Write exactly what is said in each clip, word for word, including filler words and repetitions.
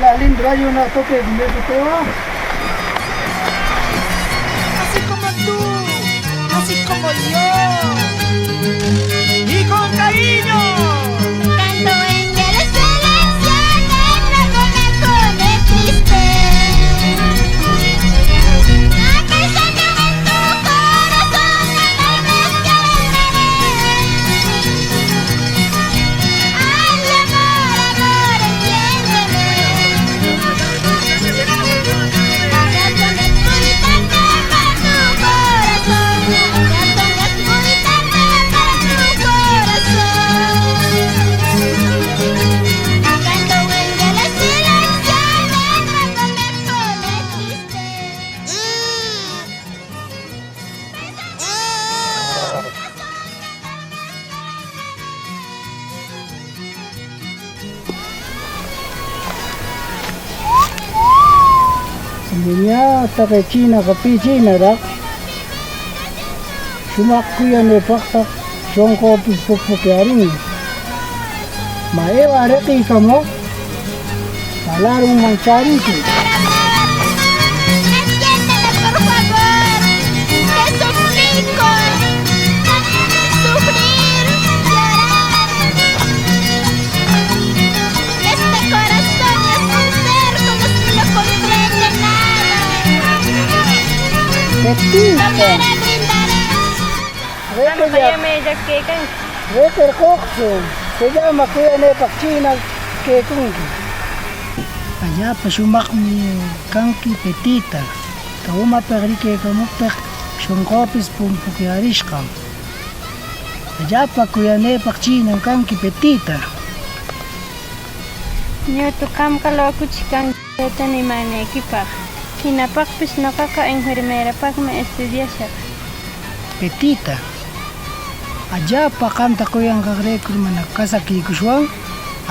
La lindo ayuno tope de su tema. Así como tú, así como yo. Y con cariño. Canto en el silencio, te ruego me pone triste. A pesar de tu corazón, no me descargaré. Ay, amor, amor, entiéndeme. Ya son las bolitas para tu corazón. Ya son las bolitas para tu corazón. Cuando venga la silencio, me pone triste. Ña taqe chinaqa pi chinaraq, shumaq kuyanepaqtaq shonqupis pukpukyarinmi. Mä, ewä reqïcamuy. Alarunman chärinki. Entiéndeme, por favor, que suplico, no quiero sufrir, llorar. Este corazón es un cerco, no se lo comprende nada. Petita. Tocará, brindará. Qamqa yamellaq quecanki. Reqirqoqtsu, sellama cuyanepaq china quecunqui. Allapa shumaqmi canqui, Petita. Umapeq riquecamoqpeq shonqopis pumpucuyarishqam. Allapa cuyanepaq chinam canqui, Petita. Ñutu, qamqa locuchi canqui. Tseta nimänequipaq. Jinapaqpis noqaqa enfermerapaqmi estudiashaq. Petita, allapa qamta cuyanqaqrecur mana casaquicushwan.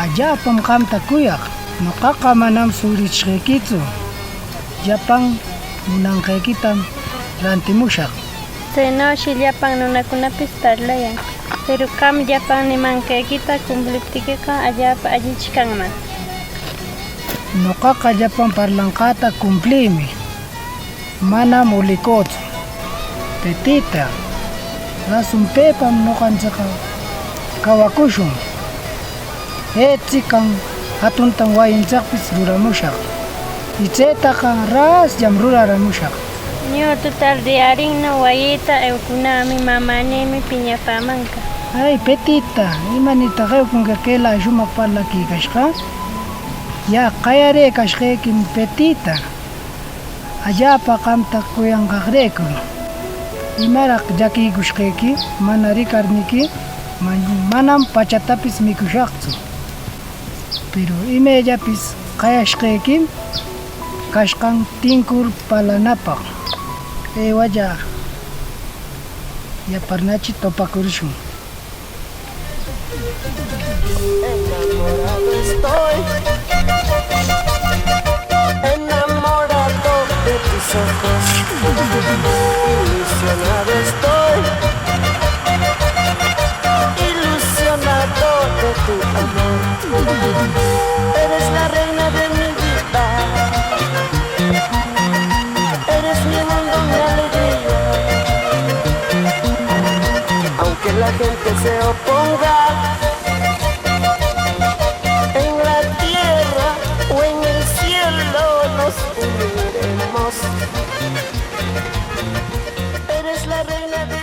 Allapam qamta cuyaq. Noqaqa manam suritsishqequitsu. Llapan munanqequitam rantimushaq. Tsenoshi llapan nunacunapis parlayan. Peru qam llapan nimanqequita cumpliptiqueqa, allapa allichi canman. Noqaqa llapan parlanqäta cumplïmi. Manam ulicütsu. Petita, rasunpepam noqantsicqa cawacushun. Etsican jatuntam wayintsicpis ruramushaq. Y tsetaqa rasllam ruraramushaq. Ñutu, tardiyärinnam wayita eucunämi, mamänïmi piñapämanqa. Ay, Petita, ¿imanirtaq eucunqui quela shumaq parlaquicashqa? Ya, qayarëcashqequim, Petita. Allapa qamta cuyanqaqrecur, ¿imaraq llaquicushqequi? Mana ricarniqui man-, manam pachatapis micushaqtsu. Peru imellapis qayashqequim cashqan tincur parlanapaq. Ewalla, yaparnachi topacurishun. Enamorado estoy, enamorado de tus ojos. Ilusionado estoy, ilusionado de tu amor. Eres la reina de mi vida. Eres mi mundo, mi alegría. Aunque la gente se oponga, en la tierra o en el cielo nos uniremos. Eres la reina de